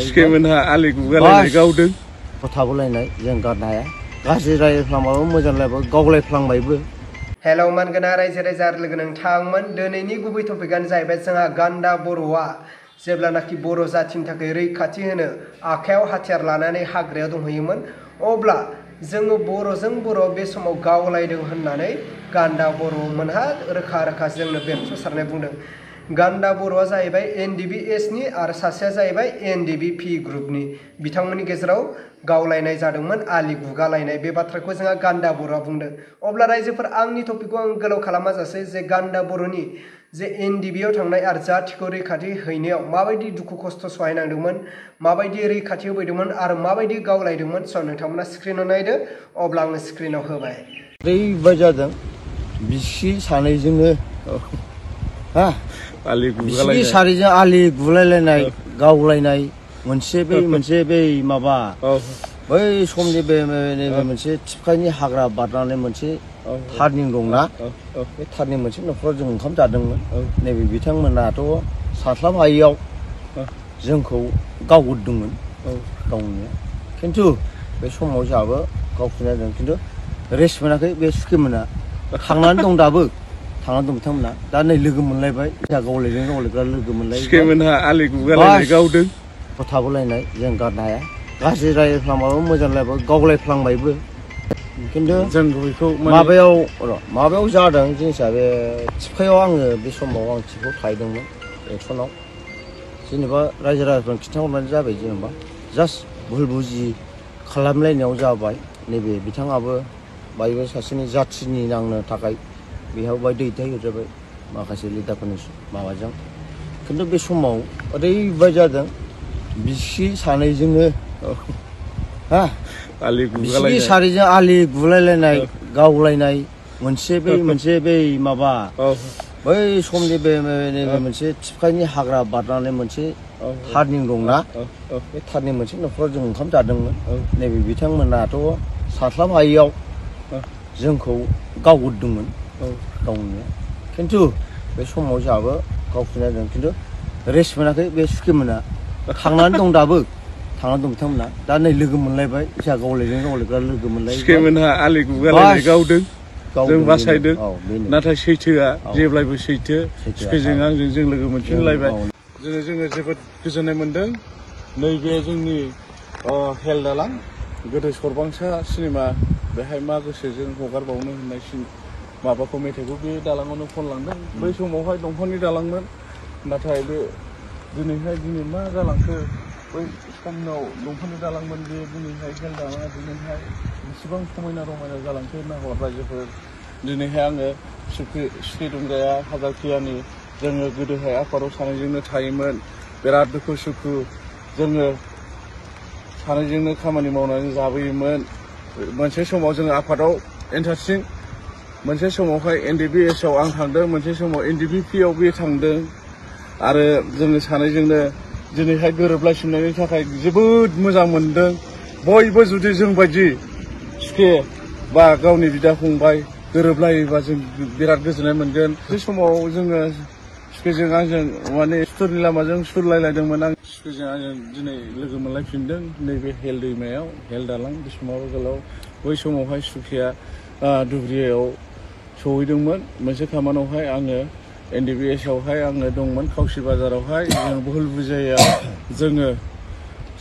सिखायमोनहा आलि गुगालायनाय गावदों थाबोलायनाय जों गारनो हाया गाज्रि रायज्लायफ्लांबाबो मोजां रायज्लायबाबो गावलायफ्लांबायबो। हेलौ मानगोना रायजो राजा लोगो नोंथांमोन दिनैनि गुबै टपिकआनो जाहैबाय जोंहा गान्दा बर'आ जेब्लानाखि बर' जाथिनि थाखाय रैखाथि होनो आखायाव हाथियार लानानै हाग्रायाव दंहैयोमोन अब्ला जोङो बर'जों बर' बे समाव गावलायदों होननानै गान्दा बर'मोनहा रोखा रोखा जोंनो बेरफ्रुसारनाय बुंदों। गान्दा बर'आ जाहैबाय NDBSनि आरो सासेया जाहैबाय NDBP ग्रुपनि बिथांमोननि गेजेराव गावलायनाय जादोंमोन आलि गुगालायनाय बे बाथ्राखौ जोंहा गान्दा बर'आ बुंदों। अब्ला रायजोफोर आंनि टपिकखौ आं गोलाव खालामाजासे जे गान्दा बर'नि जे NDBआव थांनाय आरो जाथिखौ रैखाथि हैनायाव माबायदि दुखु खस्थ' सहायनांदोंमोन माबायदि रैखाथि होफैदोंमोन आरो माबायदि गावलायदोंमोन स' नोंथांमोना स्क्रिनाव नायदो अब्ला आङो स्क्रिनाव होबाय। ओरैबायदि जादों बिसि सानैजोंनो बिसि सानैजों आलि गुलायलायनाय गावलायनाय मोनसे बै माबा बै समनि बे मोनसे थिफखायनि हाग्रा बारनानै मोनसे टार्निं दंना बे टार्निं मोनसे न'खराव जों ओंखाम जादोंमोन। नैबे बिथांमोनाथ' सानस्लाब हायियाव जोंखौ गावगोरदोंमोन गावनाया खिन्थु बे समाव जोंहाबो गावफिननाय जादों खिन्थु रेस्ट मोनाखै बे सुखिमोना थांनानै दं दाबो थांनानै दं बिथांमोना दा नै लोगो मोनलायबाय गावलायग्रा लोगो मोनलायबाय। सिखायमोनहा आलि गुगालायनाय गावदों थाबोलायनाय जों गारनो हाया गाज्रि रायज्लायफ्लांबाबो मोजां रायज्लायबाबो गावलायफ्लांबायबो खिन्थु जों बेखौ माबायाव जादों जिनिसा बे थिफखायाव आङो बे समाव आं थिफखायाव थाहैदोंमोन एक्सनाव जेनेबा रायजो राजाफोरनो खिन्थाहरनानै जाबाय जेनेबा जास्ट भुल बुजि खालामलायनायाव जाबाय। नैबे बिथाङाबो बायबो सासेनि जाथिनि नांनो थाखाय बेहाव बाय दैथायहरजाबाय माखासे लिडारफोरनि माबाजों खिन्थु बे समाव ओरैबायदि जादों बिसि सानैजोंनो बिसि सानैजों आलि गुलायलायनाय गावलायनाय मोनसे बै माबा बै समनि बे मोनसे थिफखायनि हाग्रा बारनानै मोनसे टार्निं दंना बे टार्निं मोनसे न'खराव जों ओंखाम जादोंमोन। नैबे बिथांमोनाथ' सानस्लाब हायियाव जोंखौ गावगोरदोंमोन गावनाया खिन्थु बे समाव जोंहाबो गावफिननाय जादों खिन्थु रेस्ट मोनाखै बे सुखिमोना थांनानै दं दाबो थांनानै दं बिथांमोना दा नै लोगो मोनलायबाय जोंहा गावलायग्रा लोगो मोनलायबाय। सिखायमोनहा आलि गुगालायनाय गावदों जों बासायदों नाथाय सैथोआ जेब्लायबो सैथो सुखिजों आंजों जों लोगो मोनफिनलायबाय। जोङो जोबोद गोजोननाय मोन्दों। नैबे जोंनि हेल दालां गोदो सरबांसा सिनेमा बेहाय मा गोसोजों हगारबावनो होननाय माबाखौ मेथाइखौ बे दालाङावनो खनलांदों। बै समावहाय दंफांनि दालांमोन नाथाय बे दिनै मा जालांखो बै समाव दंफांनि दालांमोन बे दिनैहाय हेल दालाङा दिनैहाय बेसेबां समायना रमायना जालांखो नाहर रायजोफोर। दिनैहाय आङो सुखि दुंग्राया हाजारखियानि जोङो गोदोहाय आफादाव सानैजोंनो थायोमोन बिराद दुखु सुखु जोङो सानैजोंनो खामानि मावनानै जाबोयोमोन। मोनसे समाव जोङो आफादाव इन्टारेस्टिं मोनसे समावहाय NDBSआव आं थांदों मोनसे समाव NDBPआव बे थांदों आरो जोङो सानैजोंनो दिनैहाय गोरोबलायफिननायनि थाखाय जोबोद मोजां मोनदों। बयबो जुदि जोंबायदि सुखे बा गावनि बिदा फंबाय गोरोबलायोबा जों बिराद गोजोननाय मोनगोन। बे समाव जोङो सुखेजों आंजों माने सुथुरनि लामाजों सुरलायलायदोंमोन। आं सुखेजों आंजों दिनै लोगो मोनलायफिनदों नैबे हेल दैमायाव हेल दालां बिस्वनाथ आगोलाव। बै समावहाय सुखेया धुब्रियाव सहैदोंमोन मोनसे खामानियावहाय आङो NDBSआवहाय आङो दंमोन खावसि बाजारावहाय जों भुल बुजायाव जोङो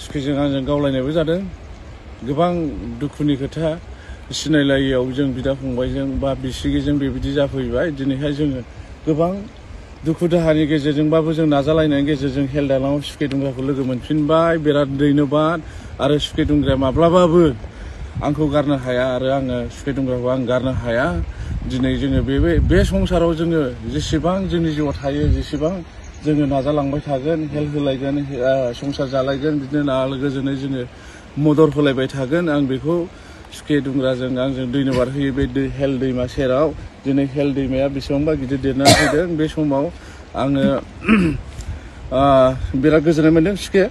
सुखेजों आंजों गावलायनायबो जादों। गोबां दुखुनि खोथा सिनायलायियाव जों बिदा फंबायजों बा बिसिगिजों बेबायदि जाफैबाय। दिनैहाय जोङो गोबां दुखु दाहानि गेजेरजोंबाबो जों नाजालायनायनि गेजेरजों हेल दालाङाव सुखे दुंग्राखौ लोगो मोनफिनबाय। बिराद धन्यबाद आरो सुखे दुंग्राया माब्लाबाबो आंखौ गारनो हाया आरो आङो सुखे दुंग्राखौ आं गारनो हाया। दिनै जोङो बे संसाराव जोङो जेसेबां जोंनि जिउआव थायो जेसेबां जोङो नाजालांबाय थागोन हेल्प होलायगोन संसार जालायगोन बिदिनो आलो गोजोनै जोङो मदद होलायबाय थागोन। आं बेखौ सुखे दुंग्राजों आंजों धन्यबाद होयो बे हेल दैमा सेराव। दिनै हेल दैमाया बेसेबांबा गिदिर देरनानै फैदों। बे समाव आङो बिराद गोजोननाय मोन्दों सुखे।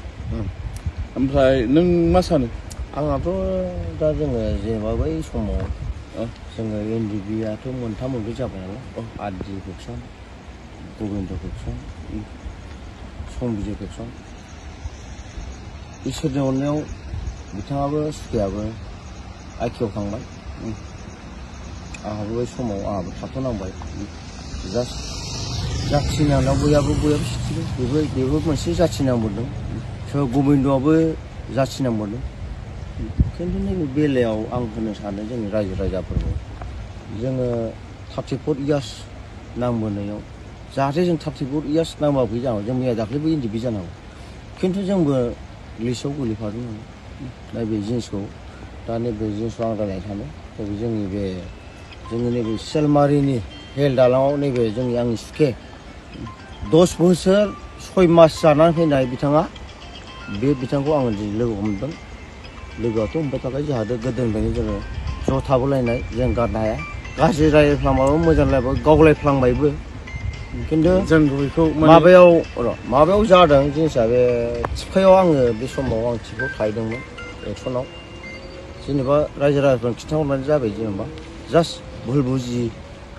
ओमफ्राय नों मा सानो? आंनाथ' दा जोङो जेनेबा बै समाव जोङो NDBआथ' मोनथाम मोनब्रै जाबाय नालाय आदि फेक्सन गबिन्द फेक्सन संबिजिर फेक्सन इसोरनि अननायाव बिथाङाबो सुखेयाबो आइथिआव थांबाय आंहाबो बै समाव आंहाबो थाथ'नांबाय जास्ट जाथि नांनायाव बयहाबो सिथिबाय बेबो मोनसे जाथि नांबोदों सोरबा गबिन्दआबो जाथि नांबोदों खिन्थु नैबे बेलायाव आं होनो सानो जोंनि रायजो राजाफोरखौ जोङो 34 इयार्स नांबोनायाव जाहाथे जों 34 इयार्स नांबाबो जानांगौ जों मैया दाख्लैबो इन्डिपि जानांगौ खिन्थु जोंबो लिस्टआव गोलैफादों दा बे जिनिसखौ दा नैबे जिनिसखौ आं रायलायनो सानो जोंनि नैबे सेलमारिनि हेल दालाङाव नैबे जोंनि आंनि सुखे 10 बोसोर 6 मास जानानै फैनाय बिथांखौ आङो दिनै लोगो हमदों लोगोआथ' हमबाय थाखाय जोंहा गोदोनिफ्रायनो जोङो ज' थाबोलायनाय जों गारनो हाया गाज्रि रायज्लायफ्लांबाबो मोजां रायज्लायबाबो गावलायफ्लांबायबो खिन्थु जों बेखौ माबायाव जादों जिनिसा बे थिपकायाव आङो बे समाव आं थिपकायाव थाहैदोंमोन एक्सनाव जेनेबा रायजो राजाफोरनो खिन्थाहरनानै जाबाय जेनेबा जास्ट भुल बुजि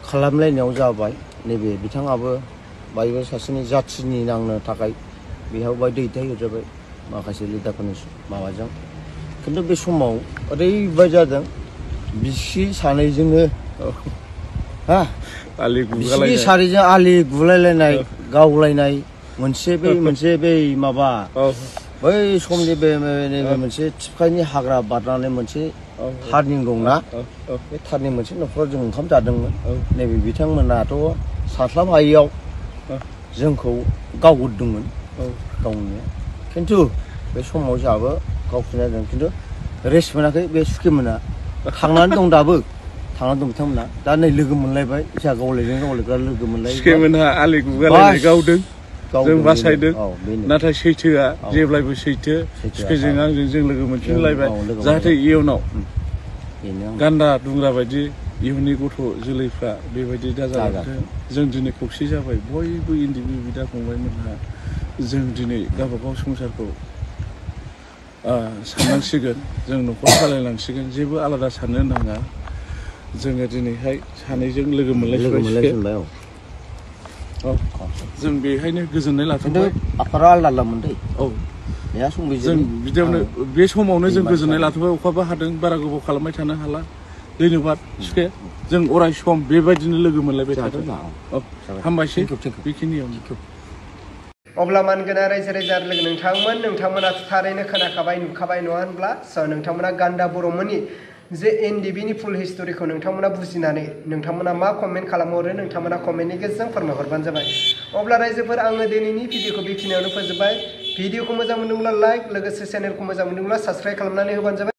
खालामलायनायाव जाबाय नैबे बिथाङाबो बायबो सासेनि जाथिनि नांनो थाखाय बेहाव बाय दैथायहरजाबाय माखासे लिडारफोरनि माबाजों खिन्थु बे समाव ओरैबायदि जादों बिसि सानैजोंनो बिसि सानैजों आलि गुलायलायनाय गावलायनाय मोनसे बै माबा बै समनि बे मोनसे थिपकाइनि हाग्रा बारनानै मोनसे टार्निं दंना बे टार्निं मोनसे न'खराव जों ओंखाम जादोंमोन नैबे बिथांमोनाथ' सानस्लाब हायियाव जोंखौ गावगोरदोंमोन गावनाया खिन्थु बे समाव जोंहाबो गावफिननाय जादों खिन्थु रेस्ट मोनाखै बे सुखेमोना थांनानै दं दाबो थांनानै दं बिथांमोना दा नै लोगो मोनलायबाय जोंहा गावलायग्रा लोगो मोनलायबाय सुखेमोनहा आलि गुगालायनाय गावदों जों बासायदों नाथाय सैथोआ जेब्लायबो सैथो सुखेजों आंजों जों लोगो मोनफिनलायबाय जाहाथे इयुनाव गान्दा दुंग्रा बायदि इयुननि गथ' जोलैफ्रा बेबायदि दाजालांथों जों दिनै खौसे जाबाय बयबो इन्दिबि बिदा फंबायमोनहा जों दिनै गावबागाव संसारखौ साननांसिगोन जों न'खर सालायलांसिगोन जेबो आलादा साननो नाङा जोङो दिनैहाय सानैजों लोगो मोनलायफिनबाय जों बेहायनो गोजोननाय लाथ'बाय आफारा आलदा मोनदों जों बिदियावनो बे समावनो जों गोजोननाय लाथ'बाय अखाबो हादों बारा गोबाव खालामबाय थानो हाला धन्यबाद सुखे जों अराय सम बेबायदिनो लोगो मोनलायबाय थादों हामबायसै बेखिनियावनो अब्ला मानगोनां रायजो राजा लोगो नोंथांमोना थारैनो खोनाखाबाय नुखाबाय नङा होनब्ला नोंथांमोना गान्दा बर'मोननि जे एनडिबिनि फुल हिस्ट'रिखौ नोंथांमोना बुजिनानै नोंथांमोना मा कमेन्ट खालामहरो नोंथांमोना कमेन्टनि गेजेरजों फोरमायहरबानो जाबाय अब्ला रायजोफोर आङो दिनैनि भिडिअखौ बेखिनियावनो फोजोबबाय भिडिअखौ मोजां मोनदोंब्ला लाइक लोगोसे चेनेलखौ मोजां मोनदोंब्ला साबस्क्राइब खालामनानै होबानो जाबाय